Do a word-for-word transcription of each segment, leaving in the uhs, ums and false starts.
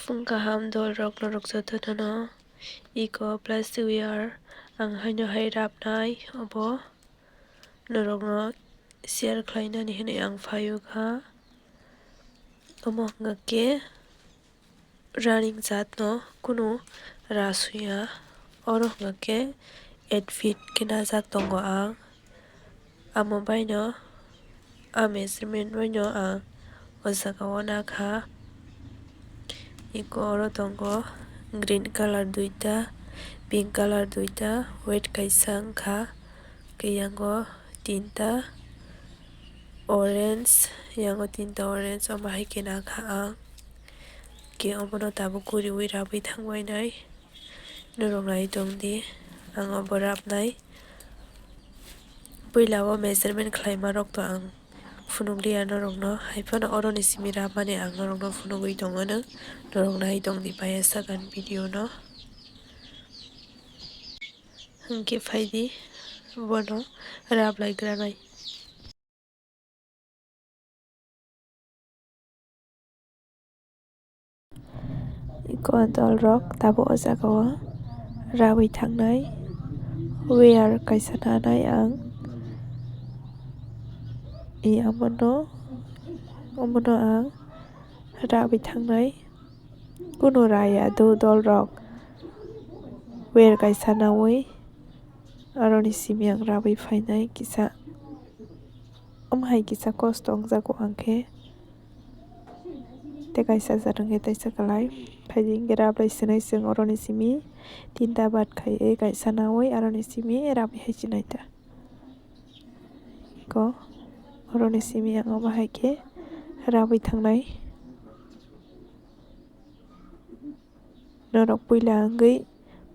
Phung kaham dolrok norok jotono no iko plastic wire ang haino hai rapnai obo norokno share khlainani hinwi ang phaio kha. Omo hwnkha khe raring jatno kunu ra suya, oro hwnkha khe eight feet khe najak tongo ang. Amo baino, a measurement baino ang o jaga o nakha. Eko oro tongo green colour duita, pink colour duita, white kaisa wngkha, khe yango tinta, orange, yango tinta orange, omo hai khe nakha ang. Khe omono tabuk guriwi rabwi thangbainai. Norok nai tongdi, ang obo rapnai. Puila o measurement khlaima rok to ang phunukliya norokno, hai phano oroni simi rapmani ang norokno phunugwi tongo no, norok nai tongdi paiya sakani video no. Hwnkhe phaidi bono raplai granai. Eko dolrok tabuk o jaga o rabwi thangnai wire kaisa nanai ang. I omono, omono ang rabwi thangnai. Kunu raya do dolrok wire kaisa nawi aroni simi ang rabwi phainai kisa. Omo hai kisa kosto wngjago ang khe. Tei kaisa jat wngkhe teisa kwlai. Phaidi hwnkhe raplai swnai chwng oroni simi tinta bat khai kaisa nawi aroni simi rabwi hai chinai ta. Ko oroni simi ang omo hai khe rabwi thangnai. Norok puila wngwi,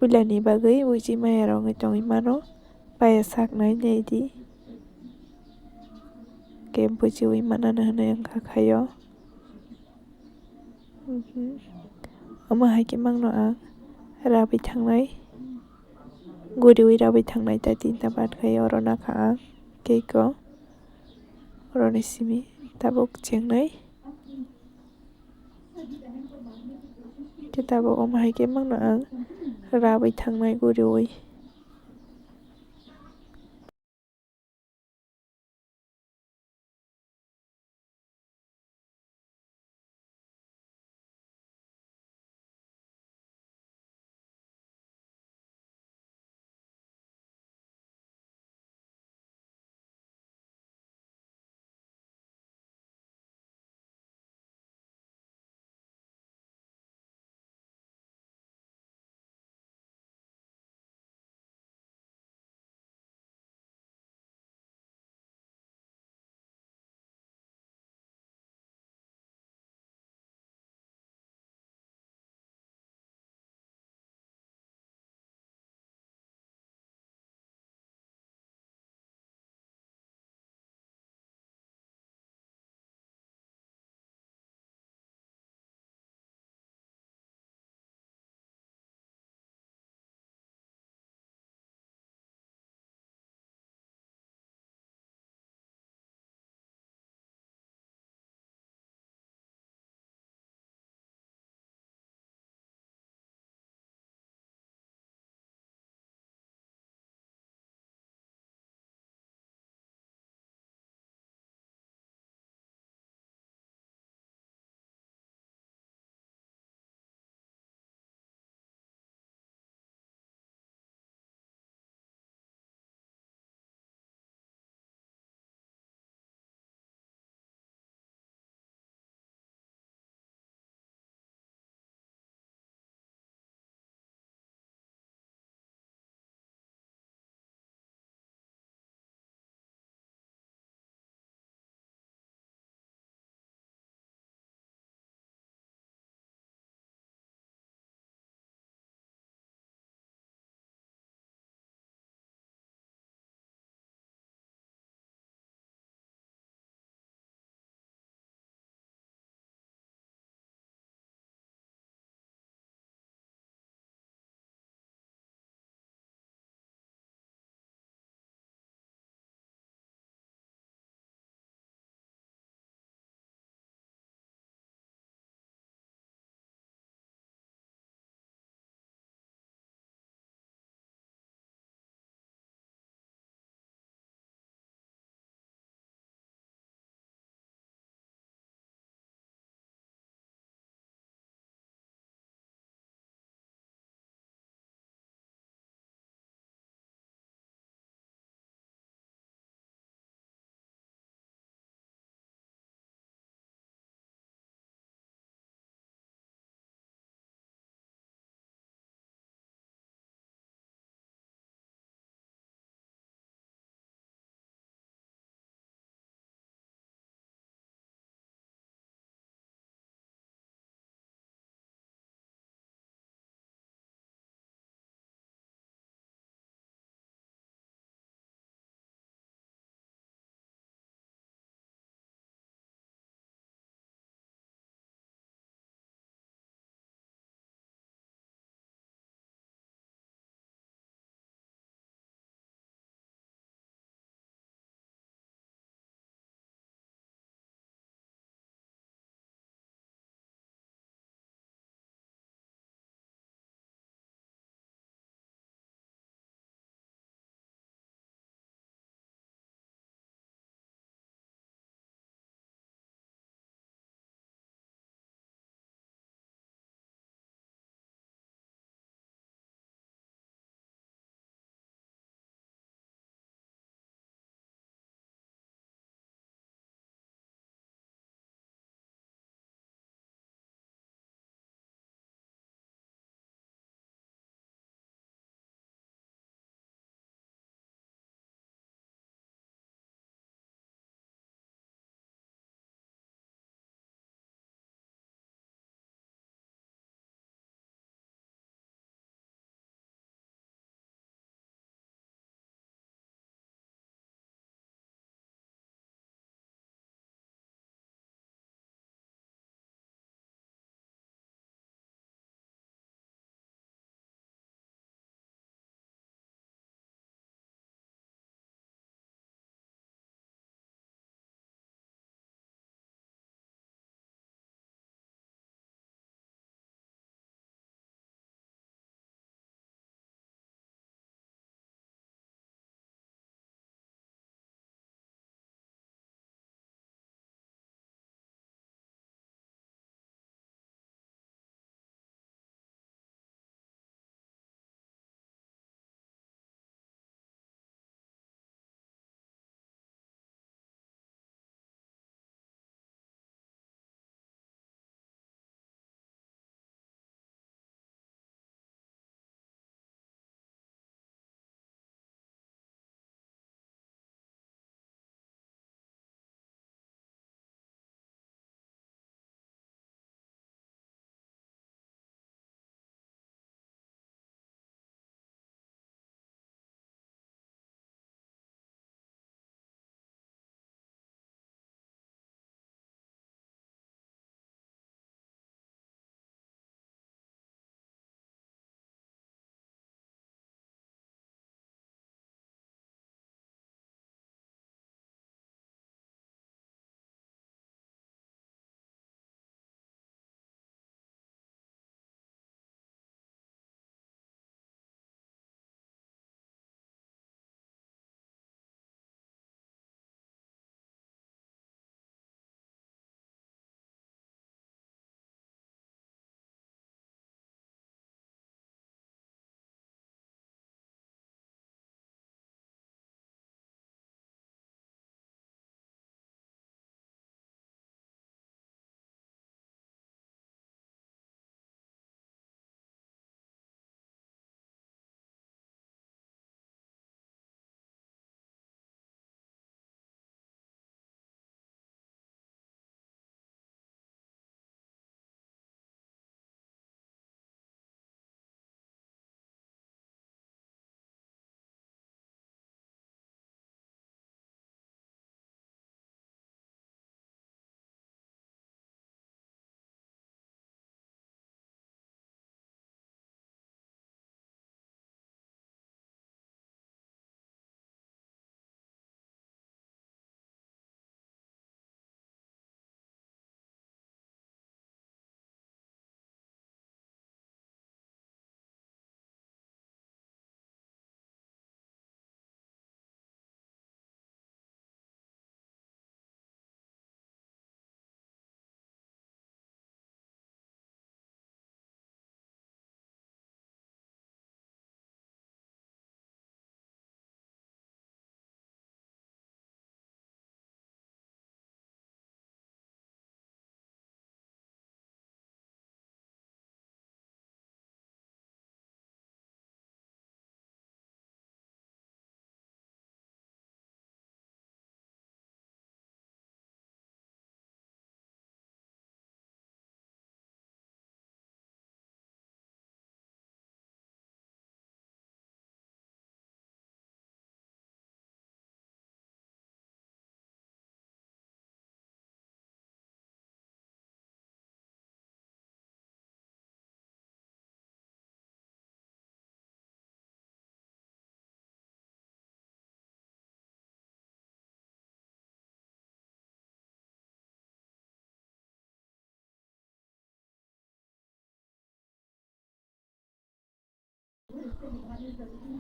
puilani bagwi uichi maya rok wngwi tongwi mano, paiya saknai naidi. Khe buchiwi manano hinwi wngkha khaio. Mhm. Omo hai khe mangno ang rabwi thangnai, guriwi rabwi thangnai ta tinta bat khai oro nakha ang cake o, oroni simi tabuk chengnai. Khe tabuk omo hai khe mangno ang rabwi thangnai guriwi.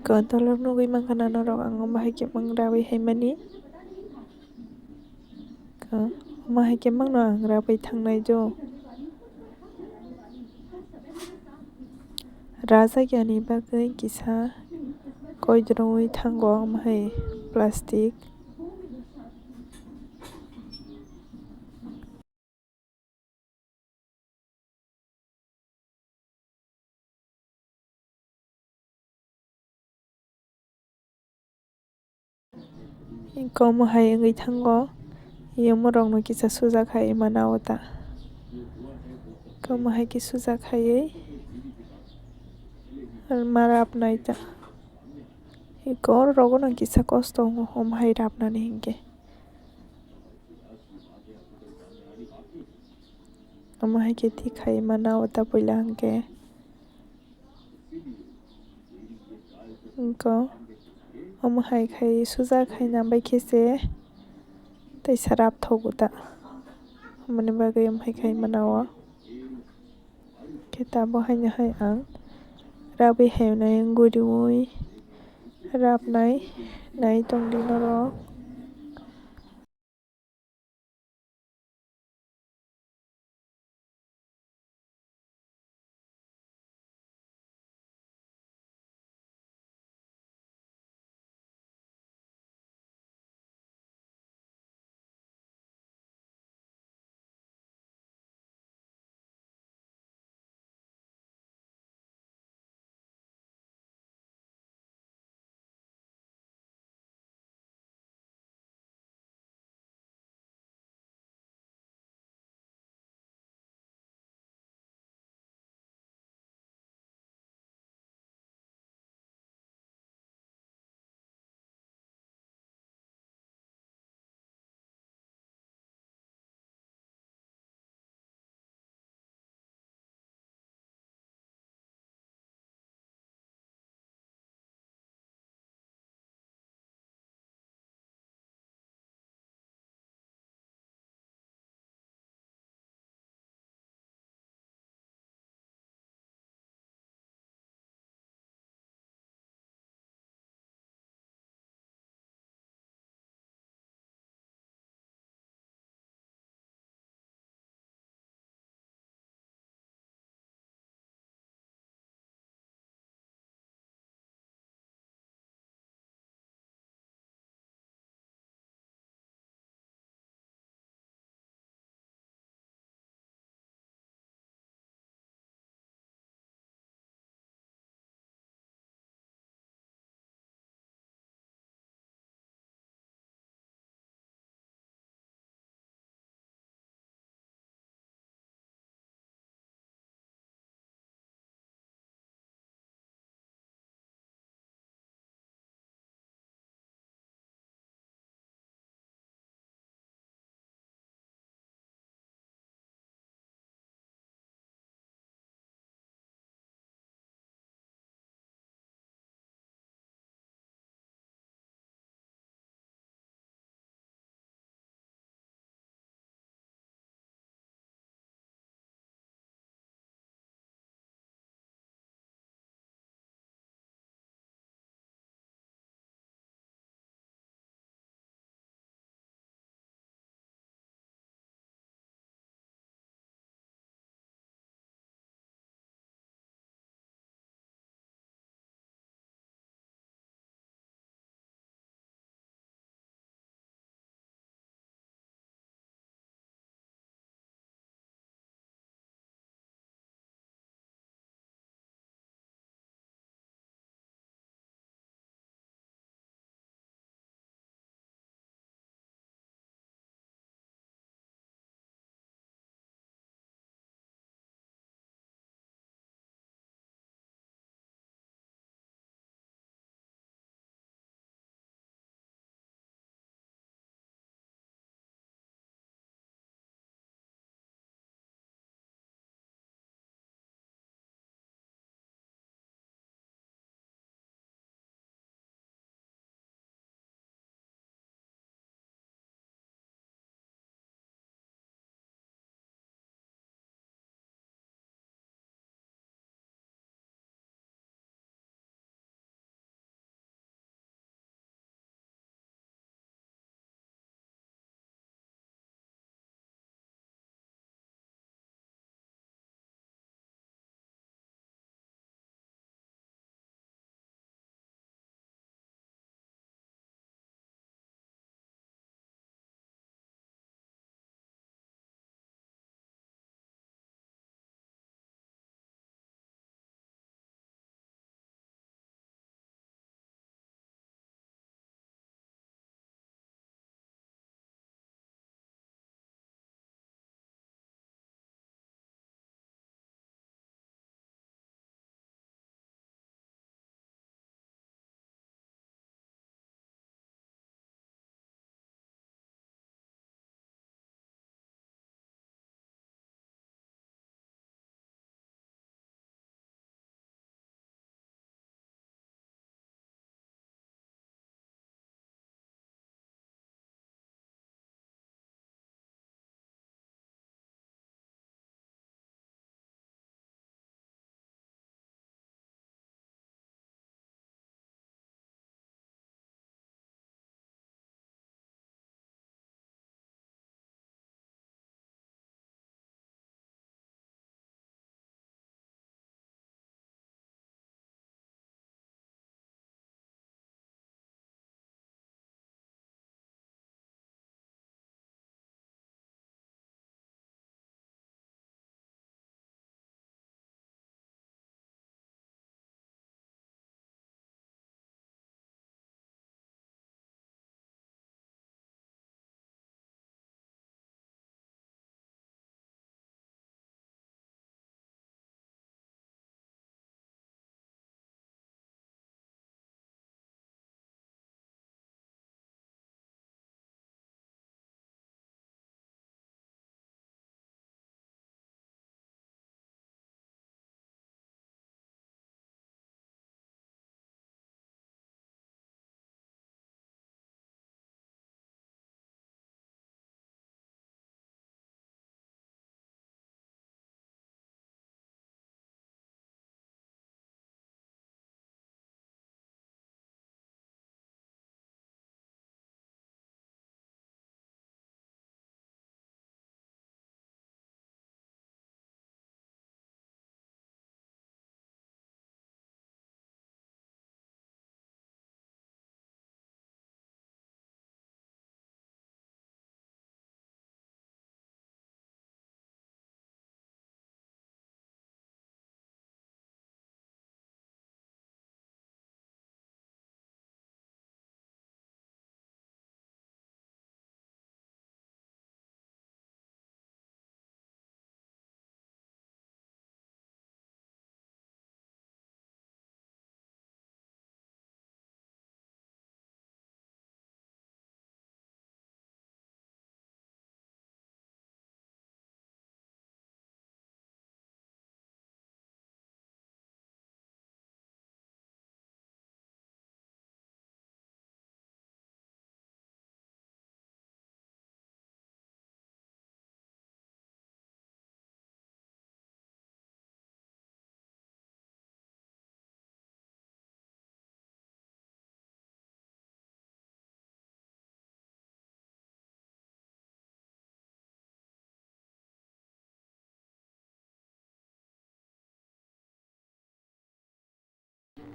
Ko tolok nugwi mankha na norok, ang omo hai khe mang rawi hai mani. Ko omo hai khe mangno ang rawi thangnai jo. Rajak yani bagwi kisa koi drongwi thango omo hai plastic. Eko omo hai wngwi thango, yomorokno kisa sujak hai mano o ta. Eko omo hai khe sujak haiwi ma rapnai ta. Eko oro rogo no kisa kosto wngo omo hai rapnani hinkhe. Omo hai khe thik khai mano o ta puila hinkhe. Eko omo hai khai sujak hai nang bai khe se teisa rapthogo ta. Aboni bagwi omo hai khai mano o. Khe tabuk haino hai ang rabwi hai nai guriui rapnai nai tongdi norok.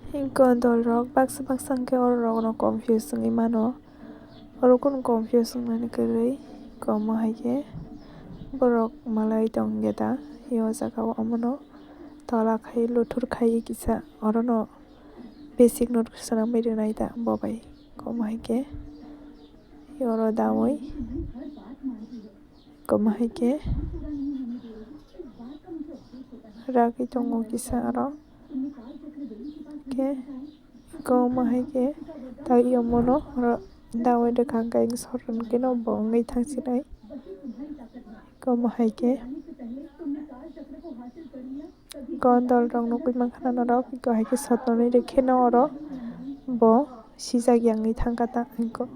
Hwnkhe o dolrok baksa baksa hwnkhe oro rokno confuse wngwi mano. Oro kunu confuse wngnani kwrwi, omo hai khe borok malai tong khe ta, o jaga o omono tola khai luthur khai kisa orono basic note swnamwi rwnai ta bo bai, omo hai khe oro daui. Omo hai khe ragwi tongo kisa aro khe omo hai khe tei omono oro daui rwkha hwnkhe sor hwnkhe no bo wngwi thangsinai omo hai khe. Go dolrok nugwi mankha na norok, go hai khe sotoni rikhe no oro bo sijak yangwi thangkha ta, hinko,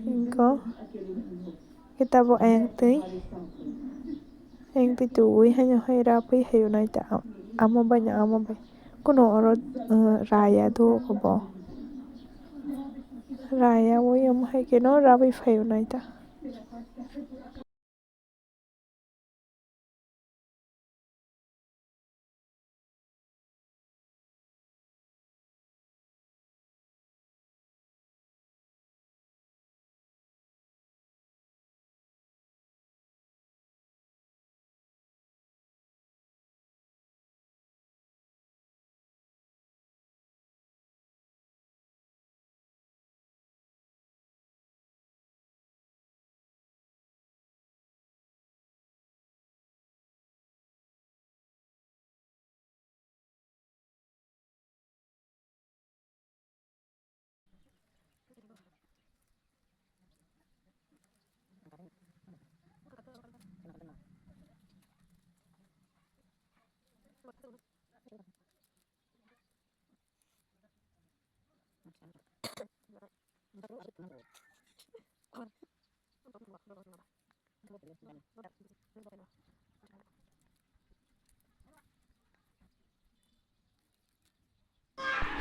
hinko khe tabuk ayang twi, ayang twi tubui haino hai rapwi hayo nai ta, amo bai no amo bai, kuno oro, uh, raya do obo, raya ui omo hai khe no rabwi phaio nai ta.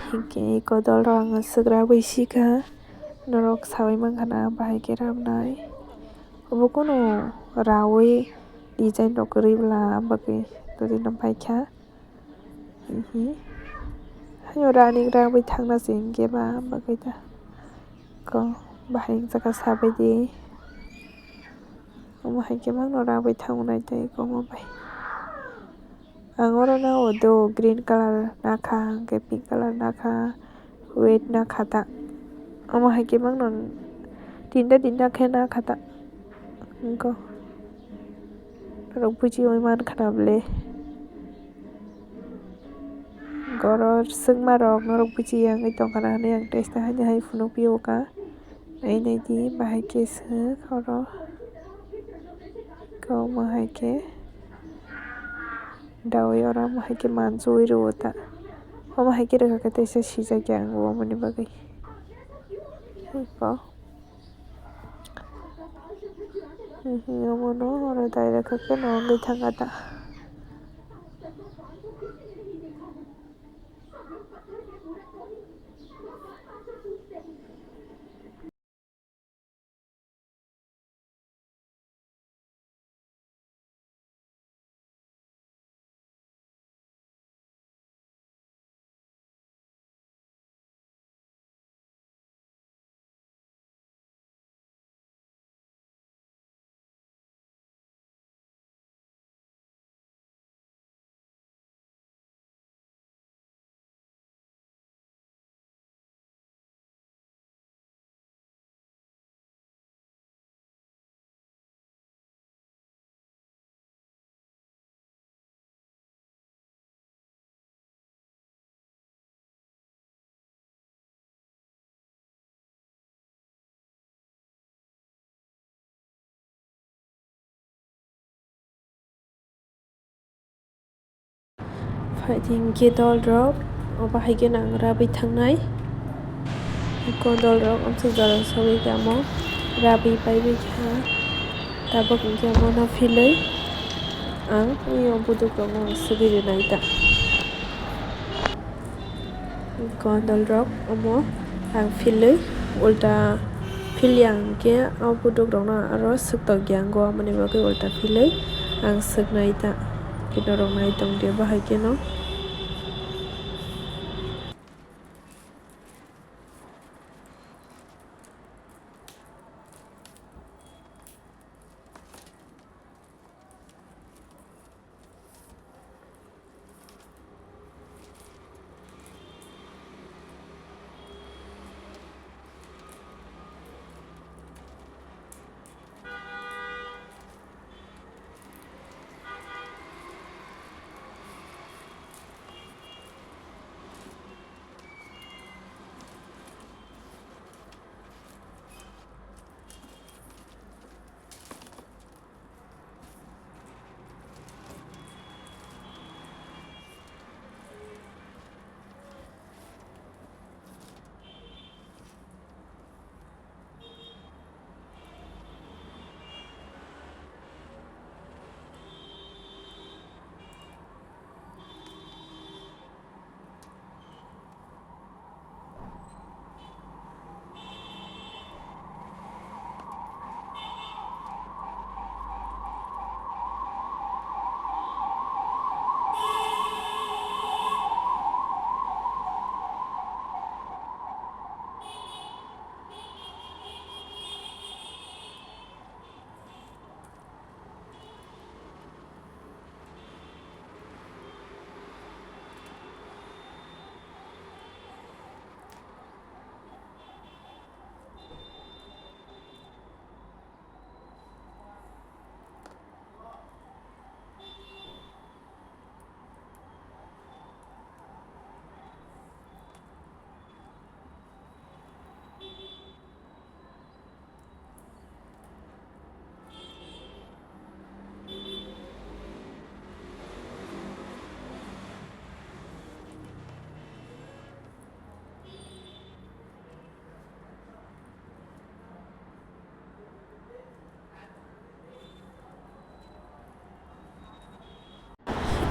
Hinkhe eko dolrok ang swk rabwi sikha, norok saui mankha na bahai khe rabnai. Obo kunu raui design rok kwrwi bwla, bagwi totino paikha. Hihi. Haino rani ragwi thangna se hinkhe ba bagwi ta. Ko bahai wng jaka sabaidi. Omo hai khe mangno ragwi thangnai tei omo bai. Ang oro no o do green colour nakha, hinkhe pink colour nakha. Wait na kha ta. Omo hai khe mangno tinta tinta khe na kha ta. Wngkha. Norok bujiui man khana bwle. Goro swngma rok norok bujiya wngwi tongkha na hinwi ang testa haino hai phunukphio kha. Nai nai di bahai khe swk oro. Omo hai khe. Daui oro omo hai khe manjui rwo ta. Omo hai khe rwkha khe teisa sijak ya ang bo omoni bagwi. Eko. Hihi omono oro dai rwkha khe no wngwi thangkha ta. Phaidi hinkhe dolrok, obo hai khe nang rabwi thangnai. Eko dolrok amsuk jora sogwi tamo rabwi paibai kha. Tabuk hinkhe omono philwi ang o buduk rokno swgwi rwnai ta. Eko dolrok omo ang philwi ulta philya hinkhe o buduk rokno aro swk tokya, hinkhe aboni bagwi ulta philwi ang swknai ta. Khe norok nai tongdi bahai kheno.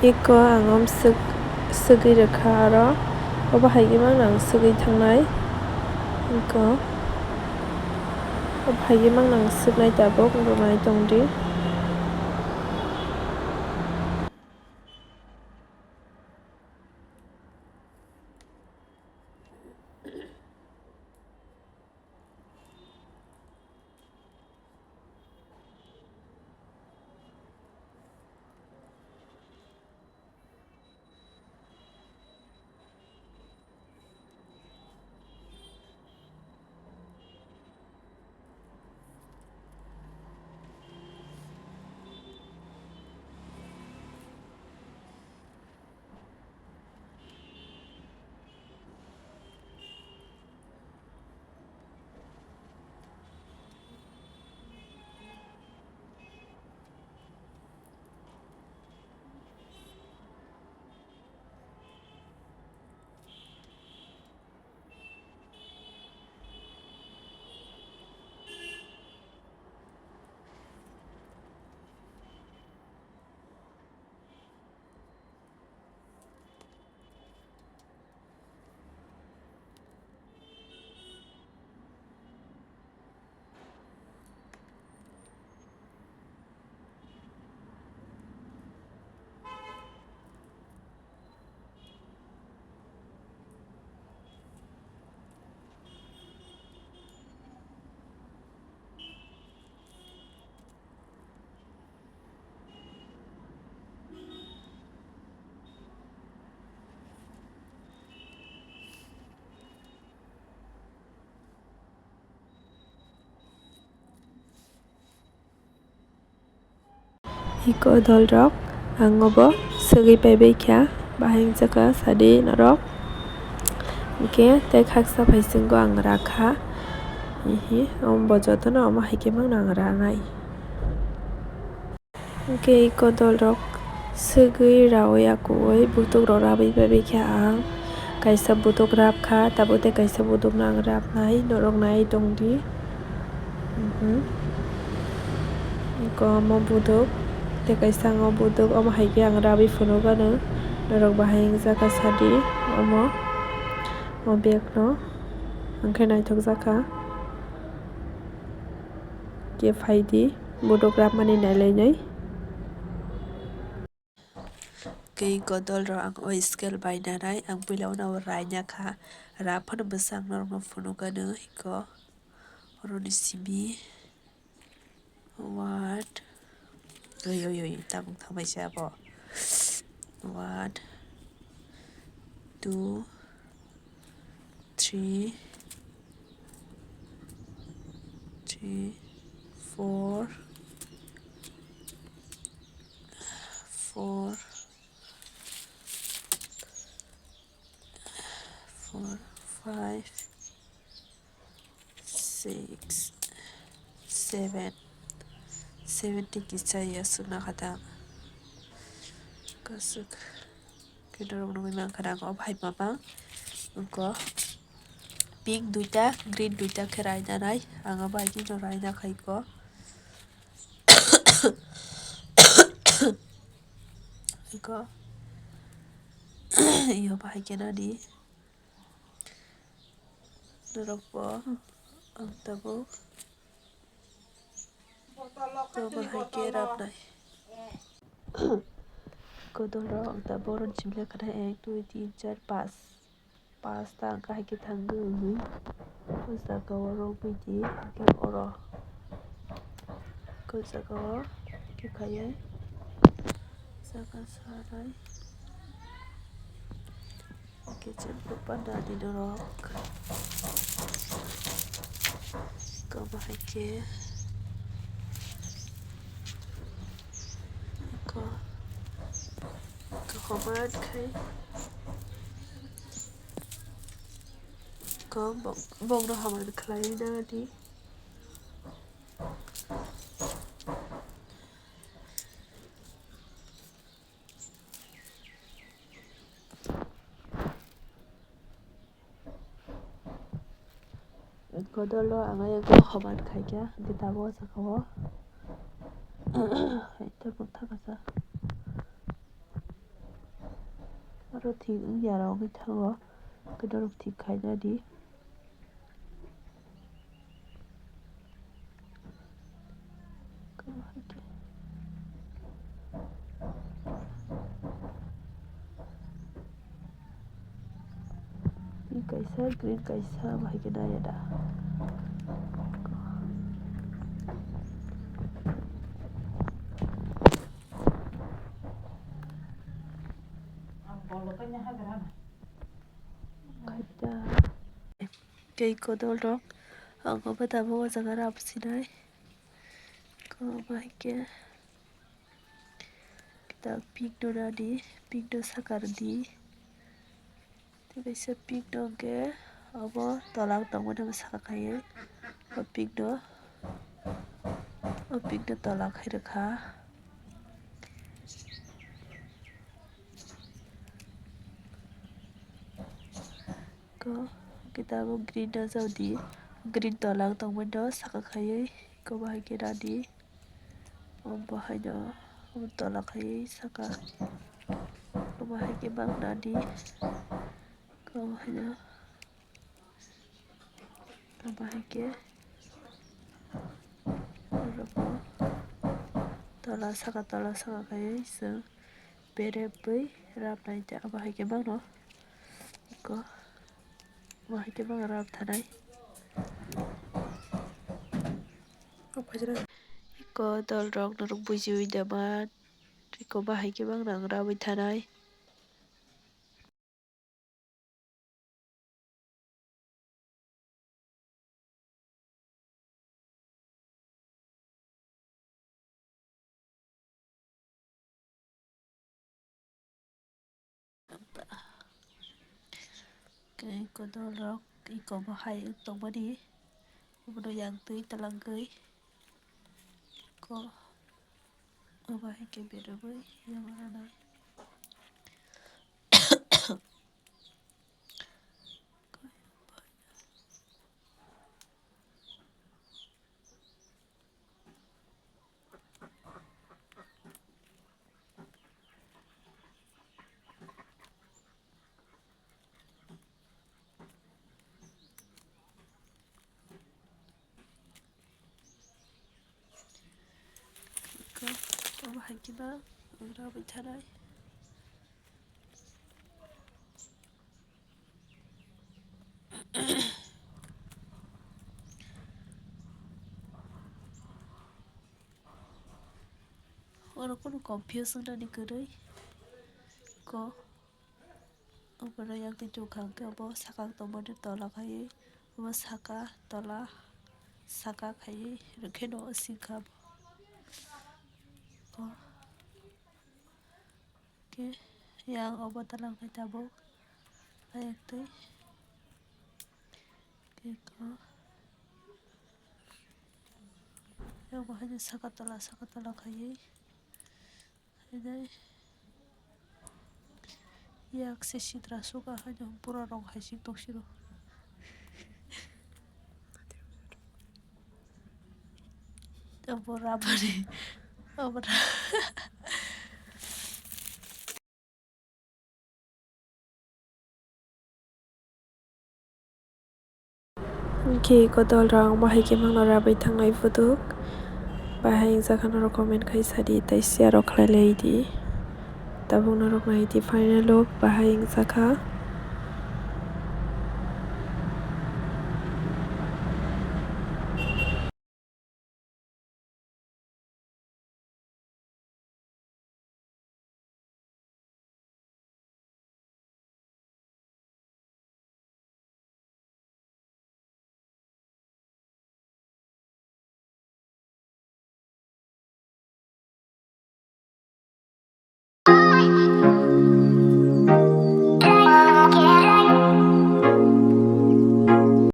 Eko ang om swk-, swgwi rwkha aro. Obo hai khe mano ang swgwi thangnai. Eko obo hai khe mano ang swknai tabuk, bo nai tongdi. Eko dolrok, ang obo swgwi paibai kha, bahai wngjakha sadi norok. Hwnkhe tei khaksa phaisingo ang rakha. Hihi, omo bo jotono omo hai khe mano ang ranai. Hwnkhe eko dolrok swgwi raui akuui butukrok rabwi paibai kha ang. Kaisa butuk rabkha, tabuk tei kaisa butukno ang rabnai, norok nai tongdi. Mhm. Eko omo butuk, tei kaisa ang o butuk, omo hai khe ang rabwi phunukgano, norok bahai wngjakha sadi, omo, o bagno, hwnkhe naithokjakha. Khe phaidi, butuk rabmani nailainai. Kei godol rok ang o scale bainanai, ang puila uno raina kha, ra phano bwsa ang norokno phunukgano eko, oroni simi, what, oi, oi, oi, tabuk thangbaisa abo, what, two, three, three, four, four, four, five, six, seven, seven tiki chaya suna kata. Kasuk. Khe norok nugwi mankha ang o bai mama wngkha pink duita, green duita khe rainanai. Ang o bai khe no raina khaiko. Wngkha iyo bai khe nani norok bo ang tabuk. Obo hai khe rabnai. Kodoro ang ta boron chimle khana ek, dui, tin, char, pas. Pas ta ang kahai khe thangwi. O jaga o rw bidi, hwnkhe oro. O jaga o khe khaiwi. Jaga sanai. Kitchen paper da di norok. Kabo hai khe. Ko, ko homat khai. Ko bok, bok no homat khlai na di. Kodolo ang ayang hobat khaikha, hwnkhe tabuk o saka o. Hai, tabuk thangkasa. Thik wngya rok wngwi thango, khe norok thik khaina di. Pink kaisa, green kaisa, bahai khe naiya da. Kei kodol rok ang obo tabuk o jaga rap sinai. Ko bahai khe kita pik no nadi, pik no sakar di. Tei kaisa pik no hwnkhe obo tola o tongmani saka khaiwi o pik no, o pik no tola khai rwkha. Ko kita bo green no jodi, green tola o tongmani no saka khaiwi ko bahai khe nadi. Obo haino obo tola khai saka. Obo hai khe bang nadi. Obo haino obo hai khe tola saka, tola saka khai chwng berepwi rapnai ta. Obo hai khe bangno eko obo hai khe bang rap thanai. Eko dol rok norok bujiwi dama, eko bahai khe bang rang rawi thanai. Tei kodol rok eko bahai wng tongmani, obono yang twi twlangwi ko obo hai khe berabwi yang ranai. Obo hai khe ba rawi thanai. Oro kunu confuse wngnani kwrwi ko. Obono yang twi chukha hwnkhe obo saka tongmani tola khaiwi obo saka tola saka khaiwi rwkhe no singkha bo. Khe yang obo twlang khe tabuk ayang twi. Eko yang bo haino saka tola saka tola khaiwi haino yak se sitra suka haino bura rok hai se tong siro. Obo rabani obo ra- Hwnkhe kodol rok bahai khe mangno rabai thangnai phutuk. Bahai wngjakha norok comment khai sadi tei share rok khlai lai di. Tabuk norok nai di final look bahai wngjakha.